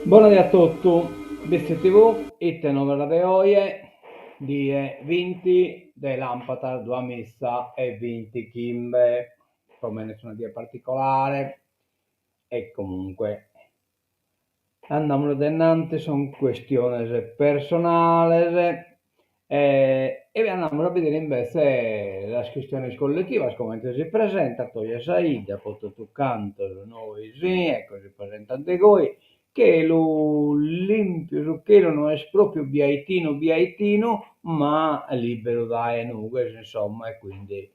Bona die a totu, Bitzi TV, ite novas de oje, die binti de làmpadas duamiza e bintichimbe, pro mene est una die particolare e comunque andamus a innantis, sunt cuestiones personales e andamus a bìdere imbetze sas chistiones colletivas comente si presentant oje sa 'idda pro totu cantos nois, ecco si presentat de goi, chelu limpiu, su chelu no est propriu biaitinu biaitinu ma liberu dae nughes insomma e quindi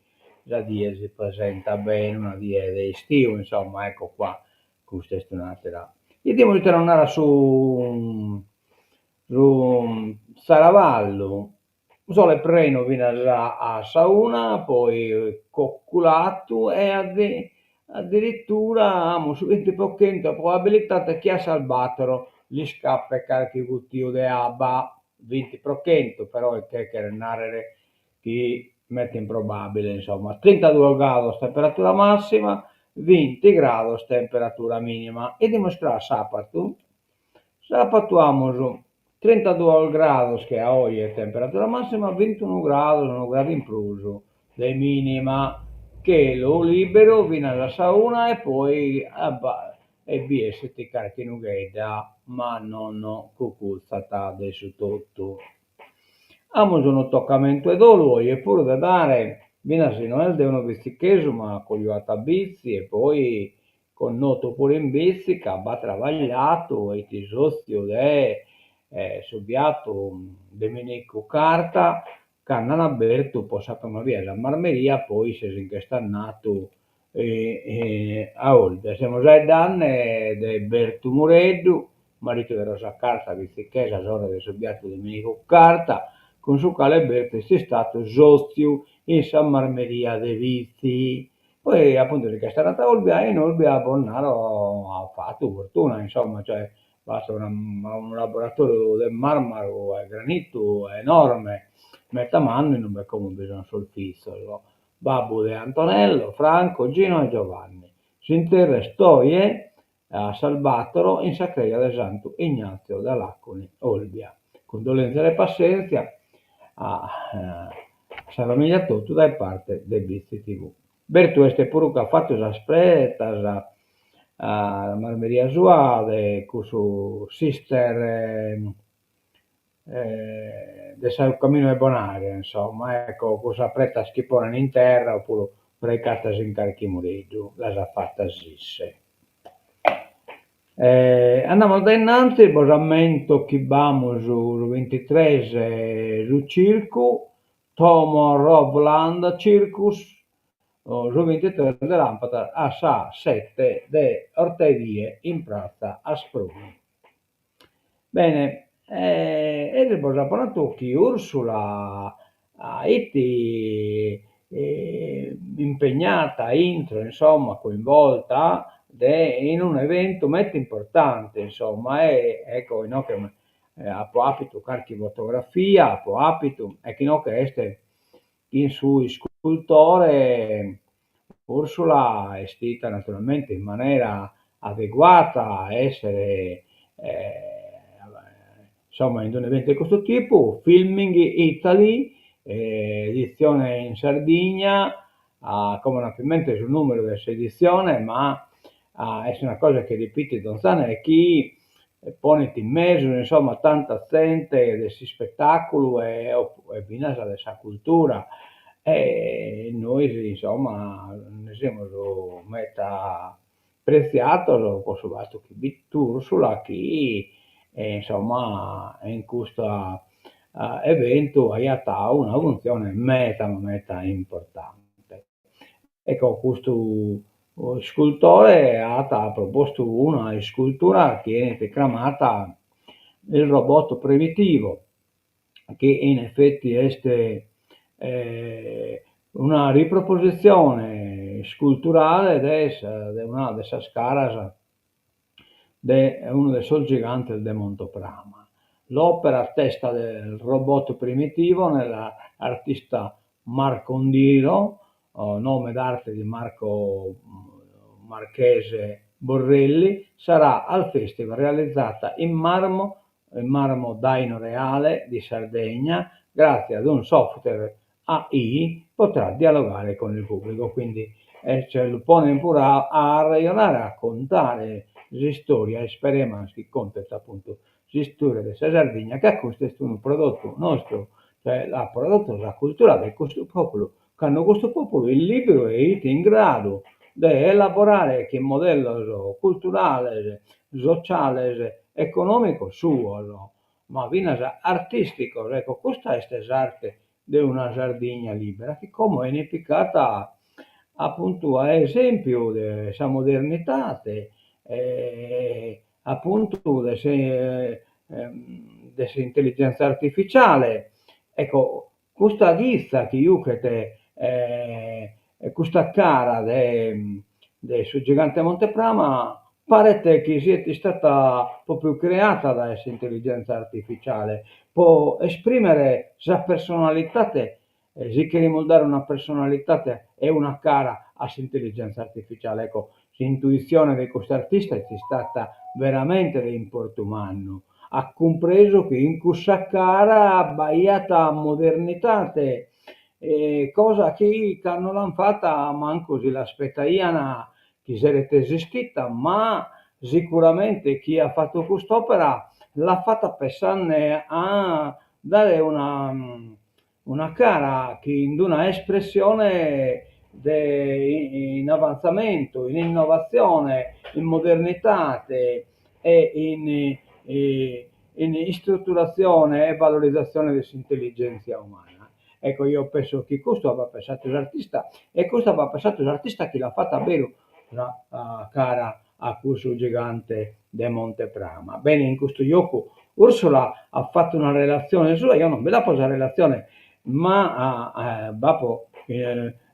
sa die si presentat bene, una die de istiu insomma, ecco qua, custa est un'atera. 'Idimus ite nos narat su su zaravallu, sole prenu finas a sa una, poi coculatu e addirittura amus su binti pro chentu 'e probabilitate chi a sas battoro l'iscappet carchi guttiu de abba, binti pro chentu però ite cheret narrer chi meta improbabile insomma, trintaduos grados temperatura massima, binti grados temperatura minima. 'Idimus cras sapatu, sapatu amus trintaduos grados che a oje temperatura massima, bintunu grados, unu gradu in prus de minima, chelu liberu finas a sa una e poi e bi essit carchi nughedda ma non cucutzat de su totu. Amus unu tocamentu 'e dolu oje puru de dare, finas si no est de unu bitzichesu ma cojuatu a Bitzi e poi connotu puru in Bitzi ca b'at trabagliatu e 'it sotziu de su biatu Dominicu Carta cando an abertu po sa prima bia sa marmeria poi isse si nch'est andatu a Olbia. Semus 'aeddande de Bertu Mureddu, maritu de Rosa Carta, bitzichesa, sorre de su biatu Dominicu Carta, cun su cale Bertu est istatu sotziu in sa marmeria de Bitzi. Poi apuntu si nch'est andatu a Olbia e in Olbia, bos naro, at fatu fortuna, insomma, cioè b'at unu laboratoriu de marmaru e granitu enorme, meta mannu, inube como bi sun sos fizos. Babbu de Antonello, Franco, Gino e Giovanni. S'interru est oje a sas battoro in sa creja de Santu Ignazio da Laconi, Olbia. Cundolèntzias e passèntzia a sa famìlia totu dae parte de Bitzi TV. Bertu est puru ca at fatu sas pretas a marmeria sua de cussu sister de su caminu 'e Bonaria, insomma, ecco, cussas pretas chi ponen in terra opuru fraicatas in carchi mureddu, las at fatas isse. Andamus dae innanti, bos ammento chi b'amus su bintitres su circu, Tomorrowland Circus, su bintitres de làmpadas a sas sete de 'ortaedie in pratza Asproni. Bene, eris bos apo natu chi Ursula 'it impegnata intro, insomma, coinvolta de in unu eventu meta importante, insomma, e ecco inoghe apo apitu carchi fotografia, apo apitu, ecco inoghe est chin su iscultore Ursula 'estita naturalmente in manera adeguata a essere insomma in un'eventu de custu tipu, Filming Italy, editzione in Sardigna, como no apo in mente su numeru de s'editzione ma est una cosa chi ripitit donz'annu e chi ponet in mesu insomma tanta zente de s'ispetàculu e finas de sa cultura e nois insomma nde semus meta pretziados po su fatu chi b'it Ursula chi insomma in custu eventu aiat una funtzione meta ma meta importante. Ecco custu iscultore at propostu una iscultura chi 'enit cramata il robot primitivo, chi in effetti est una ripropositzione isculturale de de una de sas caras de unu de sos gigantes de Monte Prama. L'opera testa del robot primitivo dell'artista Marco Ndiro, nome d'arte di Marco Marchese. Borrelli sarà al festival realizzata in marmo in marmo Daino Reale di Sardegna, grazie ad un software AI potrà dialogare con il pubblico, quindi cioè lu ponen puru a arrejonare, a contare s'istoria e isperemas chi contet apuntu s'istoria de sa Sardigna ca custu est unu prodottu nostru, cioè l'at prodottu sa cultura de custu populu, cando custu populu est liberu e est in gradu de elaborare chin modellos culturales, sociales, economicos suos, ma finas artisticos, ecco custa est s'arte de una Sardigna libera chi como 'enit picada apuntu a esempiu de sa modernidade e apuntu de de s'intelligenza artificiale, ecco custa ghitza chi juchet custa cara de de su gigante Monte Prama paret chi siet istada propriu creata dae s'intelligenza artificiale po esprimere sa personalidade, si cherimus dare una personalidade e una cara a s'intelligenza artificiale, ecco s'intuitzione de custu artista est istada veramente de importu mannu, at cumpresu chi in cussa cara b'aiat modernidade cosa chi cando l'an fata mancu si l'aspetaian chi seret esistita, ma sicuramente chie at fatu cust'opera l'at fata pessande a dare una una cara chin d'una espressione de in avantzamentu, in innovatzione, in modernidade e in in istruturatzione e valorizatzione de s'intelligèntzia umana. Ecco eo penso chi custu apat pessadu s'artista e custu apat pessadu s'artista chi l'at fata aberu sa cara a cussu gigante de Monte Prama. Bene in custu jocu Ursula at fatu una relatzione sua, eo non bi l'apo sa relatzione, ma b'apo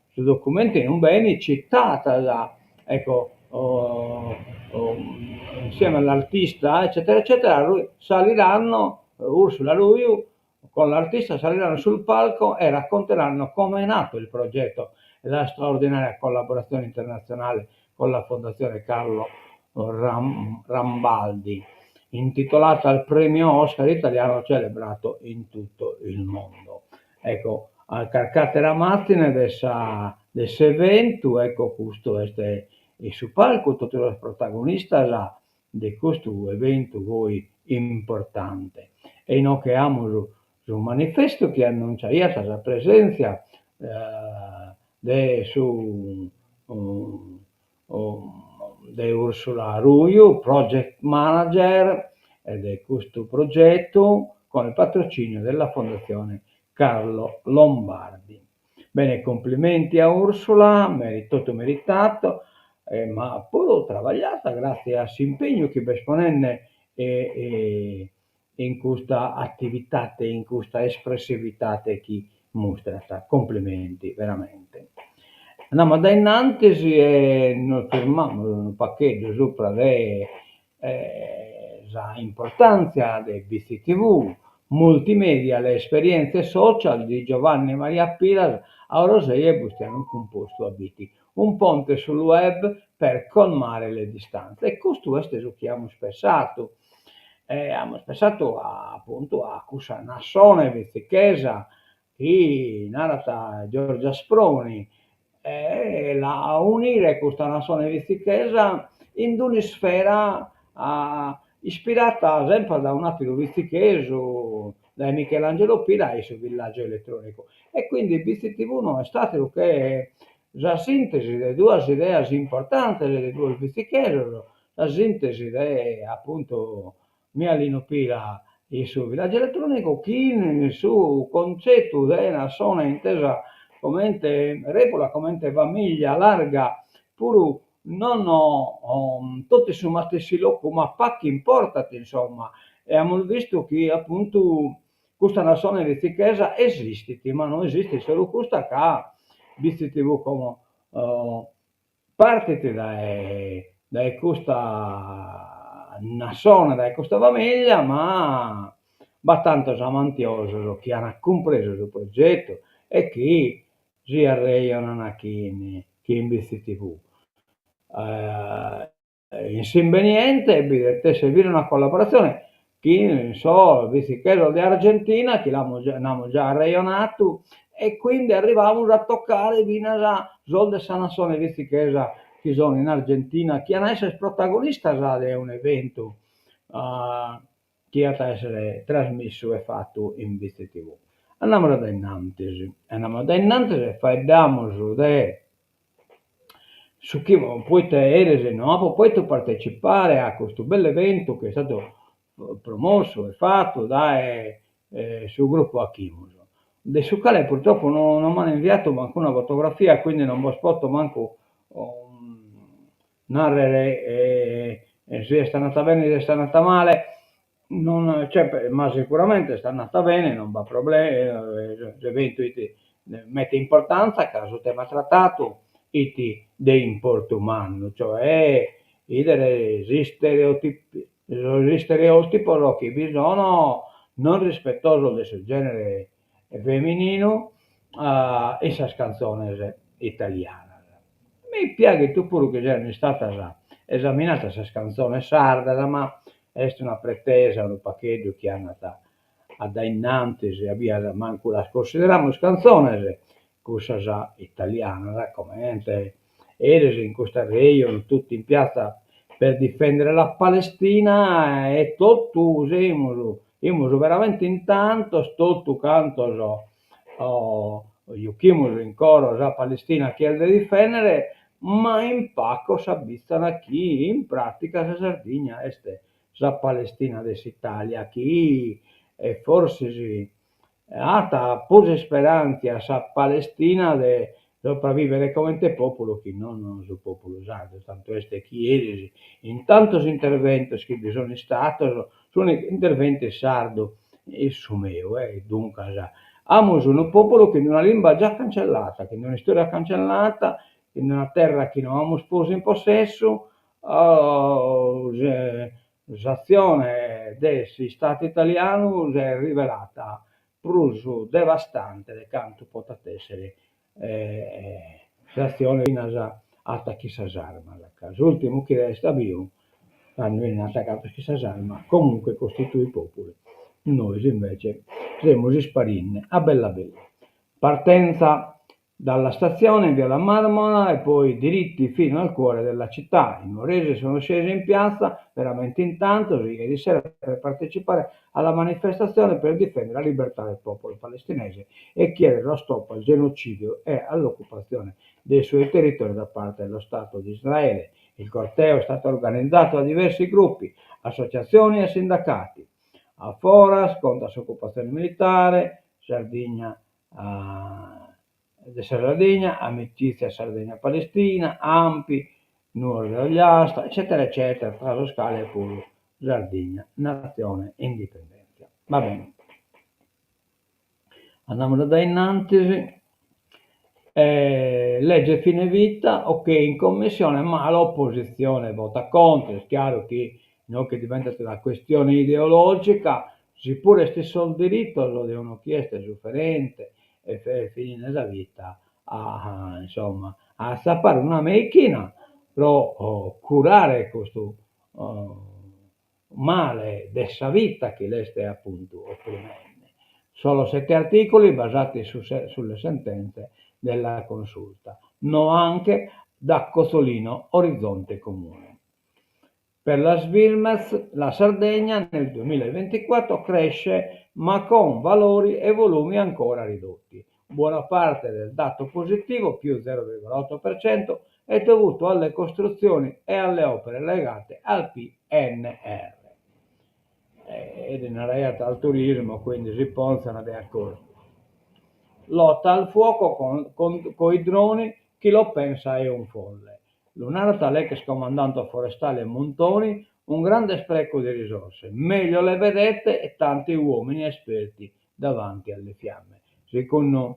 su documentu in ue benit citata ecco insieme all'artista eccetera eccetera saliranno Ursula Ruiu con l'artista saliranno sul palco e racconteranno come è nato il progetto e la straordinaria collaborazione internazionale con la Fondazione Carlo Rambaldi, intitolata al premio Oscar italiano celebrato in tutto il mondo. Ecco, carc'atera màzine de sa de s'eventu, ecco custu est in su palcu totu sos protagonistas de custu eventu goi importante. E inoghe amus su manifestu chi annunciaiat sa presèntzia de su de Ursula Ruiu, project manager de custu progetu, con il patrocinio della Fondazione Carlo Lombardi. Bene, complimenti a Ursula, totu meritato, ma puru trabagliata gratzie a s'impegnu chi b'est ponende in custa attivitate, in custa espressivitate chi mustrat. Complimenti, veramente. Andamus a dae innantis e nos firmamus unu pagheddu subra de sa importantzia de Bitzi TV, Multimedia, le esperienze social di Giovanni Maria Piras a Orosei e Bustianu Cumpostu a Bitti. Un ponte sul web per colmare le distanze. E custu est su chi amus pessadu. E amus pessadu apuntu a cussa nassone bitzichesa chi narat Giorgia Asproni e la aunire custa nassone bitzichesa in un'isfera ispirata semper dae un'àteru bitzichesu, dae Michelangelo Pira e su villàgiu eletrònicu. E quindi Bitzi TV no est àteru che sa sìntesi de duas ideas importantes de duos bitzichesos, sa sìntesi de apuntu Mialinu Pira in su villàgiu eletrònicu chin su cuntzetu de nassone intesa comente règula, comente famìllia larga, puru non totu in su matessi locu, ma pagu importat insomma, e amus bistu chi apuntu custa nassone bitzichesa esistit, ma no esistit solu custa ca Bitzi TV como partit dae dae custa nassone, dae custa famìllia, ma b'at tantos amantiosos chi an cumpresu su progetu e chi si arrejonan chin chin Bitzi TV. In s'imbeniente bi det esser finas una collaboratzione chin sos bitzichesos de Argentina chi l'amus nd'amus già arrejonadu e quindi arrivamus a toccare finas sos de sa nassione bitzichesa chi sono in Argentina chi an a esser protagonistas de un'eventu chi at a esser trasmissu e fatu in Bitzi TV. Andamus a dae innantis, andamus a dae innantis e faeddamus de Su chi poite eris no apo pòidu partecipare a custu bellu eventu chi est istadu promossu e fatu dae su grupu Achimus, de su cale purtroppo no no m'an inviatu mancu una fotografia, quindi non bos poto mancu narrer si est andata bene si est andata male, non cioè ma sicuramente est andata bene, non b'at problema, s'eventu 'it de meda importanza ca su tema tratadu 'it de importu mannu, cioè 'idere sos istereotipos chi bi sono non rispettosos de su genere femininu in sas cantzones italianas. Mi piaghet puru chi sian istadas esaminadas sas cantzones sardas, ma est una pretesa unu pagheddu chi andat a dae innantis, a bias mancu las cunsideramus cantzones, cussas italianas, comente eris in custu arrejonu tutti in piazza per difendere la Palestina e totu semus, imus veramente in tantos, totu cantos juchimus in coro sa Palestina chi est de difendere, ma in pacos s'abitzan chi in pratica sa Sardigna est sa Palestina de s'Italia chi forsis At prus isperantzia sa Palestina de sopravivere comente populu chi non su populu sardu, tantu est chi eris in tantos interventos chi bi sun istados, s'unicu interventu in sardu est su meu e duncas amus unu populu chin una limba già cancellata, chin una istoria cancellata, chin una terra chi no amus prus in possessu, S'atzione de s'Istadu italianu s'est rivelata prus devastante de cantu potat èssere s'atzione finas ata chin sas armas, ca s'ùrtimu chi restat biu cando 'enin atacados chin sas armas comunque costituit pòpulu, nois invece semus isparinde a bellu a bellu. Partenza Dalla stazione in via La Marmora e poi diritti fino al cuore della città. I nuoresi sono scesi in piazza veramente in tantos ieri sera per partecipare alla manifestazione per difendere la libertà del popolo palestinese e chiedere lo stop al genocidio e all'occupazione dei suoi territori da parte dello Stato di Israele. Il corteo è stato organizzato da diversi gruppi, associazioni e sindacati. A foras contra s'occupazione militare, Sardigna de sa Sardigna, Amicizia Sardegna Palestina, Anpi, Nuoro e Ogliastra, eccetera eccetera, tra sos cales puru Sardigna Natzione Indipendèntzia. Va bene. Andamus a dae innantis. Legge fine vita, ok in commissione, ma l'opposizione vota contro, est chiaru chi inoghe diventat una questione ideologica, Si puru est sos diritos de unu chi est suferente e fininde sa vita a insomma a atzapare una meichina pro curare custu male de sa vita chi l'est apuntu oprimende. Solo sette articoli basati su sulle sentenze della Consulta. No anche da Cozzolino Orizzonte Comune. Per la Svimez la Sardegna nel 2024 cresce ma con valori e volumi ancora ridotti. Buona parte del dato positivo, più 0,8%, è dovuto alle costruzioni e alle opere legate al PNR. E naraiat al turismo, quindi si ponzan de acordu. Lotta al fuoco con, con, coi droni, chi lo pensa è un folle. Lu narat l'ex comandante forestale Muntoni, un grande spreco di risorse, meglio le vedette e tanti uomini esperti davanti alle fiamme. Segundu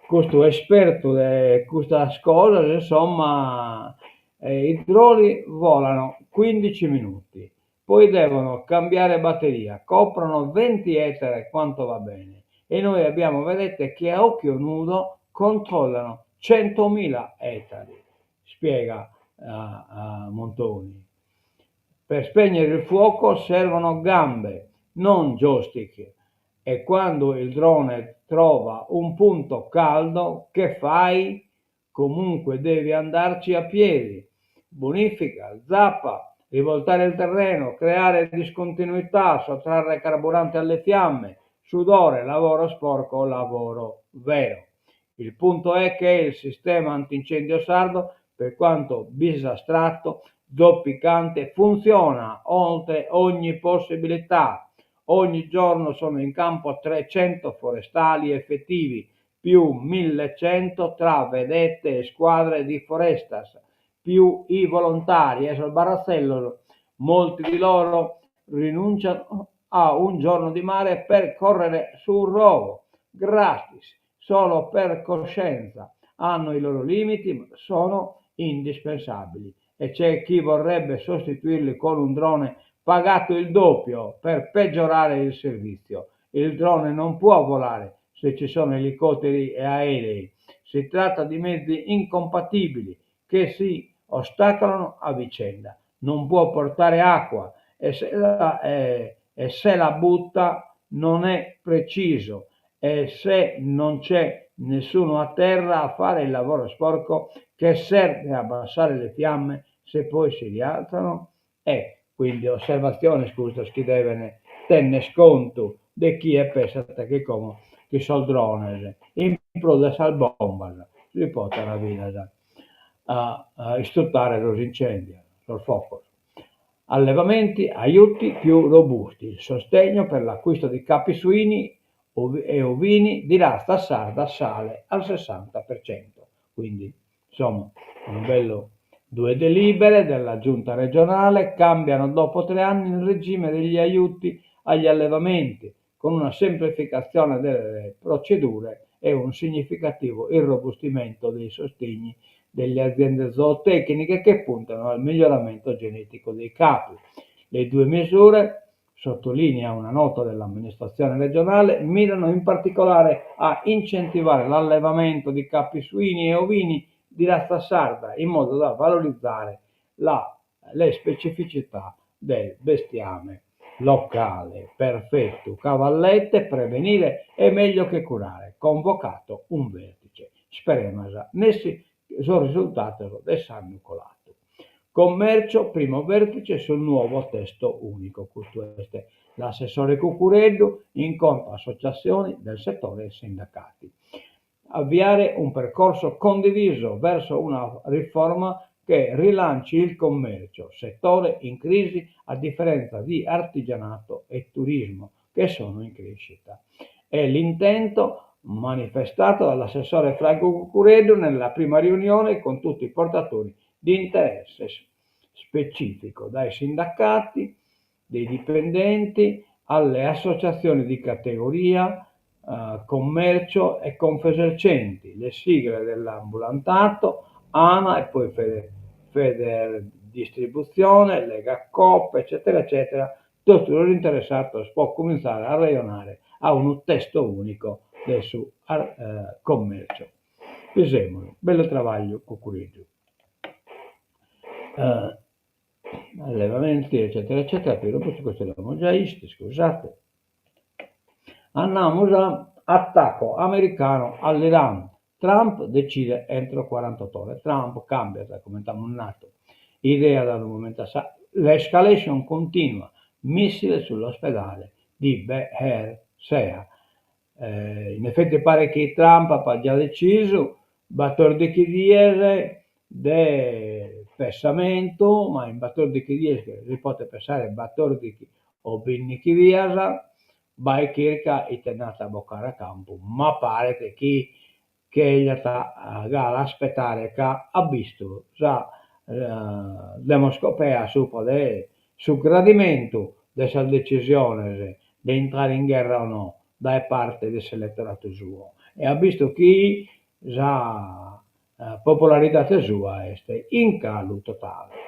custu espertu de custas cosas, insomma, i droni volano 15 minuti, poi devono cambiare batteria, coprono 20 ettari quanto va bene e noi abbiamo vedette che a occhio nudo controllano 100.000 ettari, spiega. a muntoni. Per spegnere il fuoco servono gambe, non joystick. E quando il drone trova un punto caldo, che fai? Comunque devi andarci a piedi. Bonifica, zappa, rivoltare il terreno, creare discontinuità, sottrarre carburante alle fiamme, sudore, lavoro sporco, lavoro vero. Il punto è che il sistema antincendio sardo, per quanto bisastrato, zoppicante, funziona oltre ogni possibilità. Ogni giorno sono in campo 300 forestali effettivi, più 1100 tra vedette e squadre di Forestas, più i volontari e sos barratzellos. Molti di loro rinunciano a un giorno di mare per correre sul rogo, gratis, solo per coscienza. Hanno i loro limiti, ma sono indispensabili. E c'è chi vorrebbe sostituirli con un drone pagato il doppio per peggiorare il servizio. Il drone non può volare se ci sono elicotteri e aerei. Si tratta di mezzi incompatibili che si ostacolano a vicenda. Non può portare acqua e se la, eh, e se la butta non è preciso e se non c'è nessuno a terra a fare il lavoro sporco che serve a abbassare le fiamme se poi si rialzano? E quindi osservatziones custas chi devent tenner contu de chie pensat chi como chi sos drones in prus de sas bombas si potant finas istutare sos incendios, sos focos. Allevamenti, aiuti più robusti, il sostegno per l'acquisto di capi suini e ovini di razza sarda sale al 60%. Quindi, insomma, unu bellu due delibere della giunta regionale cambiano dopo tre anni il regime degli aiuti agli allevamenti, con una semplificazione delle procedure e un significativo irrobustimento dei sostegni delle aziende zootecniche che puntano al miglioramento genetico dei capi. Le due misure, sottolinea una nota dell'amministrazione regionale, mirano in particolare a incentivare l'allevamento di capi suini e ovini di razza sarda in modo da valorizzare la, le specificità del bestiame locale. Perfetto, cavallette, prevenire è meglio che curare. Convocato un vertice. Speremas, nessi sos risultados de s'annu coladu. Commercio, primo vertice sul nuovo testo unico. Custu est l'assessore Cuccureddu incontra associazioni del settore e sindacati. Avviare un percorso condiviso verso una riforma che rilanci il commercio, settore in crisi a differenza di artigianato e turismo che sono in crescita. È l'intento manifestato dall'assessore Franco Cuccureddu nella prima riunione con tutti i portatori di interesse specifico, dai sindacati, dei dipendenti, alle associazioni di categoria, eh, commercio e Confesercenti, le sigle dell'ambulantato, ANA e poi Fede, Federdistribuzione, Lega Coop, eccetera, eccetera, totu sos interessados po cumintzare a arrejonare a unu testo unico de su eh, commercio. Bisemus, bellu trabagliu Cuccureddu. Eh, allevamenti, eccetera, eccetera, più robusti, questo l'abbiamo già visto, scusate. Andamus a attacco americano all'Iran. Trump decide entro 48 ore. Trump càmbiat, comente amus nadu, idea dae unu momentu a s'àteru. L'escalation continua, missile sull'ospedale di Be'er Sheva. Eh, in effetti paret chi Trump apat già decisu batòrdighi dies de pessamentu, ma in batòrdighi dies si podet pessare batòrdighi o bìndighi bias, bae chirca ite nd'at a bocare a campu, ma paret chi cheriat galu aspetare ca at bistu sa demoscopea subra de su gradimentu de sas decisiones de intrare in gherra o no dae parte de s'eletoratu suo e at bistu chi sa popolaridade sua est in calu totale.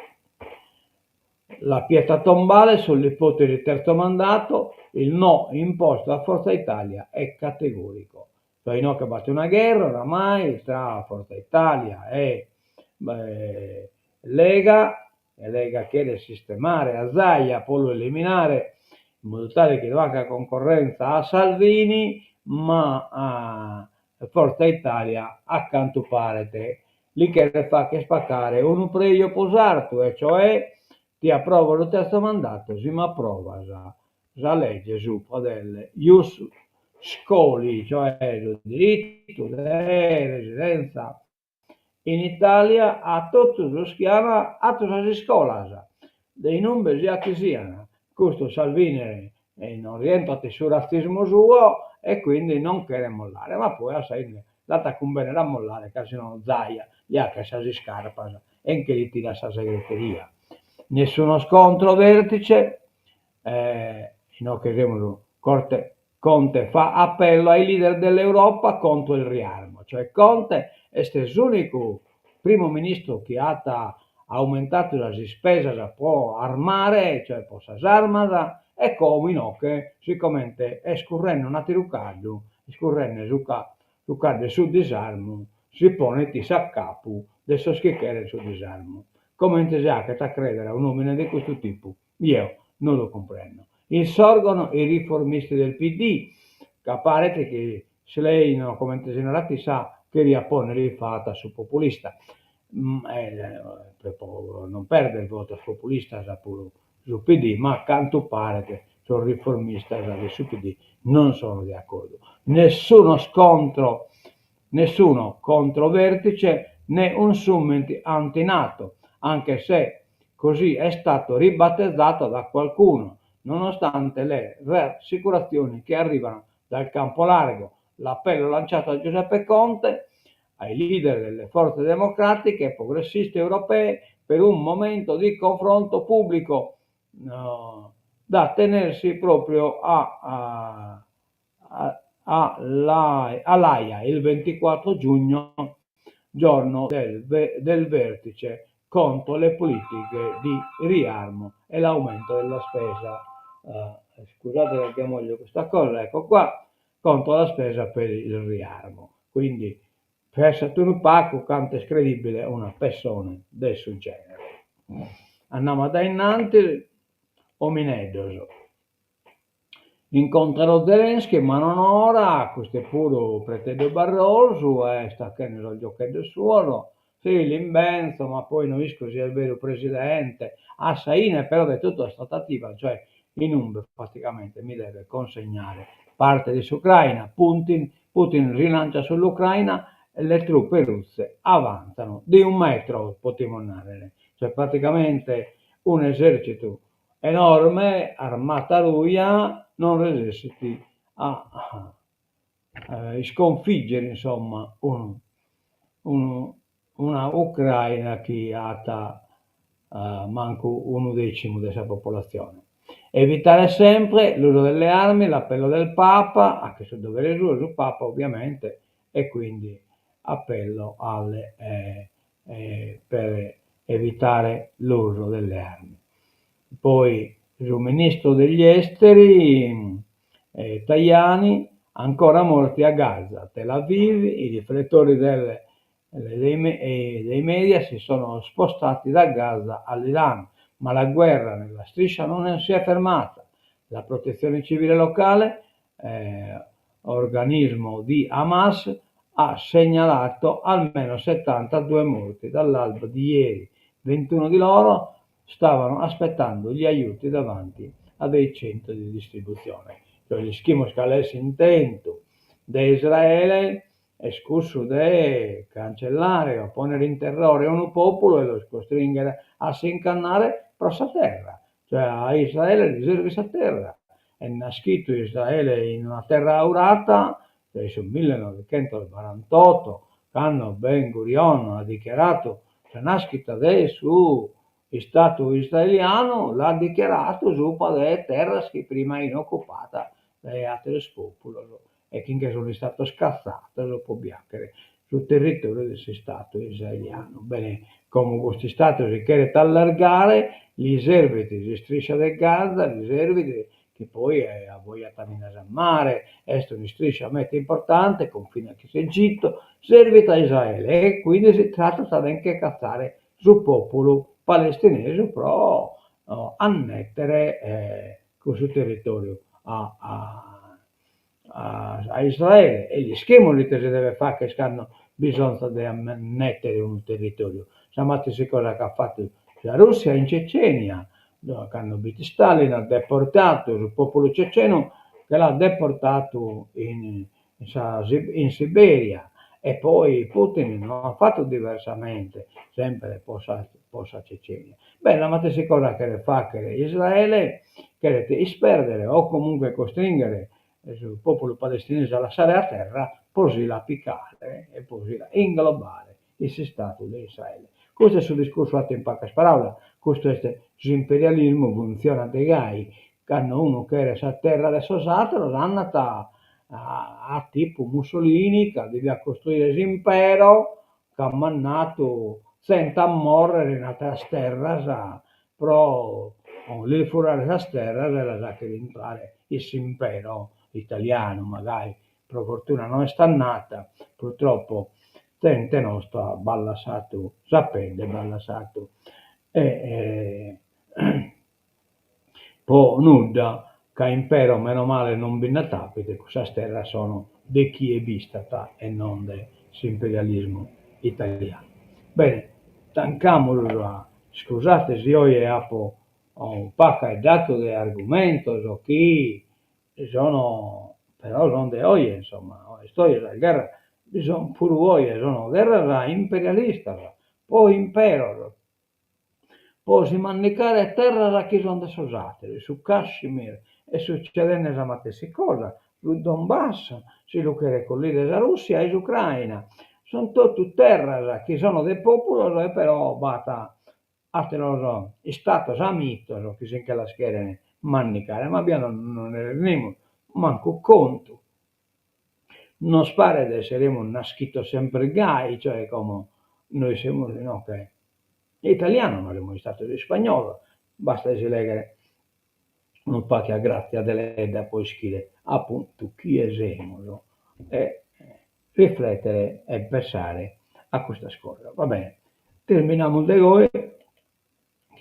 La pietra tombale sull'ipotesi terzo mandato, il no imposto a Forza Italia è categorico. Poi inoghe b'at una gherra oramai tra Forza Italia e Lega, Lega cheret sistemare a Zaia pro lu eliminare in modu tale chi no agat concorrenza a Salvini, ma Forza Italia a cantu paret li cheret fagher pagare unu preju prus artu e cioè ti aprovo su terzo mandato si m'aprovas sa lege supra del ius scholi, cioè su diritu de residenza in Italia a totu sos chi an atu sas iscolas, de inumbe siat chi sian. Custu Salvini non rientrat in su ratzismu suo e quindi non cheret mollare, ma poi a sa 'ine l'at a cumbennere a mollare ca si no Zaia li 'achet sas iscarpas e nche li tirat sa segreteria. Nessuno scontro vertice, inoghe semus Corte Conte fa appello ai leader dell'Europa contro il riarmo, cioè Conte est s'ùnicu primu ministru chi at aumentadu sas ispesas pro armare, cioè pro sas armas, e como inoghe sicomente est currende un'àteru caddu, est currende su su caddu 'e su disarmu, si ponet isse a capu de sos chi cherent su disarmu. Comente si 'achet a crèdere a un'òmine de custu tipu? Jeo no lu cumprendo. Insorgono i riformisti del PD, ca paret chi Schlein, o comente si narat issa, cheriat pònnere ifatu a su populista, pro non pèrdere votos populistas puru su PD, ma a cantu paret sos riformistas de su PD non sono de acordu. Nessuno scontro, nessuno controvertice né un summit anti-Nato, anche se così è stato ribattezzato da qualcuno, nonostante le rassicurazioni che arrivano dal campo largo. L'appello lanciato da Giuseppe Conte ai leader delle forze democratiche e progressiste europee per un momento di confronto pubblico no, da tenersi proprio a, a, a, all'Aia il 24 giugno, giorno del, del vertice contro le politiche di riarmo e l'aumento della spesa. Uh, scusate perché voglio questa cosa, ecco qua, contro la spesa per il riarmo. Quindi pensat unu pagu cantu est credibile una pessone de su genere. Andamus a dae innantis, omineddos. Incontrerò Zelensky, ma non ora, custu puru Preteddu Barrosu est achende sos giocheddos suos, si l'imbenzo, ma poi no isco si est beru presidente, a sa 'ine però de totu sas tratativas, cioè inumbe praticamente mi devet consegnare parte de s'Ucraina, Putin, Putin rilancia sull'Ucraina e le truppe russe avanzano di un metro, potimus narrer, cioè praticamente un'esercitu enorme, armata ruja, non resessit a isconfiggere insomma unu unu una Ucraina chi at mancu unu decimu de sa popolatzione. Evitare sempre l'uso delle armi, l'appello del Papa, achet su dovere suo su Papa ovviamente, e quindi appello alle per evitare l'uso delle armi. Poi su ministru degli esteri Tajani, ancora morti a Gaza, Tel Aviv, i riflettori del, dei, dei media si sono spostati da Gaza all'Iran, ma la guerra nella striscia non si è fermata. La protezione civile locale, eh, organismo di Hamas, ha segnalato almeno 72 morti dall'alba di ieri. 21 di loro stavano aspettando gli aiuti davanti a dei centri di distribuzione. Cioè ischimus cale est s'intentu de Israele est cussu de cancellare o ponnere in terrore unu populu e los costringhere a si nch'andare pro sa terra. Cioè a Israele li servit sa terra. Est naschitu Israele in una terra aurata in su millenovechentos-barantotto, cando Ben Gurion at dichiaratu sa naschita de su Istatu israelianu, l'at dichiaratu supra de terras chi prima fin ocupadas dae ateros populos e chi nche sun istatos catzatos pro bi achere su territoriu de s'Istatu israelianu. Bene, como custu Istatu si cheret allargare, li servit s'istriscia de Gaza, li servit chi poi abojat finas a mare, est un'istriscia meta importante, confinat chin s'Egitto, servit a Israele e quindi si tratat de nche catzare. su pòpulu palestinesu pro annètere cussu territòriu a a Israele e l'ischimus ite si devet fagher cando bisonzat de annètere unu territòriu. Sa matessi cosa chi at fatu sa Russia in Cecenia, cando b'it Stalin at deportadu su pòpulu cecenu, che l'at deportadu in sa in Siberia e poi Putin no at fatu diversamente, sempre pro sa pro sa Cecenia. Beh, sa matessi cosa cheret fagher Israele, cheret ispèrdere o comunque costringhere su pòpulu palestinesu a lassare a terra pro si la picare e pro si la inglobare in s'istadu de Israele. Custu est su discursu fatu in pagas paràulas, custu est s'imperialismu, funtzionat de gai, cando unu cheret sa terra de sos àteros andat a tipu Mussolini ca deviat costruire s'impero ch'at mandadu zente a mòrrere in àteras terras pro lis furare sas terras e las fagher intrare in s'impero italianu, ma gai pro fortuna no est andata, purtroppo zente nostra b'at lassadu sa pedde, b'at lassadu e pro nudda, ca impero meno male non bi nd'at àpidu e cussas terras sono de chie b'istat e non de s'imperialismu italianu. Bene, tancamus a Iscusate si oje apo pagu faeddadu de argumentos chi sono, però son de oje, insomma, est oje sas gherras bi son puru oje, sono gherras imperialistas, pro imperos, pro si mandicare terras chi son de sos ateros, su Kashmir est sucedende sa matessi cosa, su Donbass si lu cheret collire sa Russia e s'Ucraina, sunt totu terras chi sono de populos e però b'at ateros istatos amigos chi si nche las cheren mandicare, ma bia non nde tenimus mancu contu. Nos paret esseremus naschitos semper gai, cioè como nois semus inoghe italianos ma semus istatos ispagnolos, bastat de si leghere unu pagu a Grazia Deledda pro ischire apuntu chie semus e riflètere e pensare a custas cosas. Va bene, terminamus de goi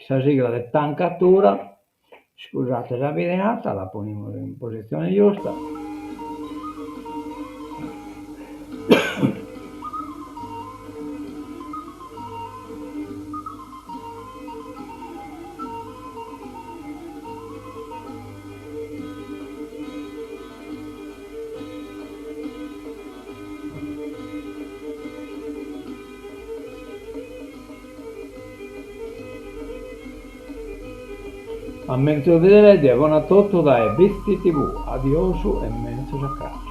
sa sigla de tancatura, iscusate sa bideata, la ponimus in positzione giusta. A menzus de Deledda e bona a totu dae Bitzi TV. Adiosu e menzus a cras.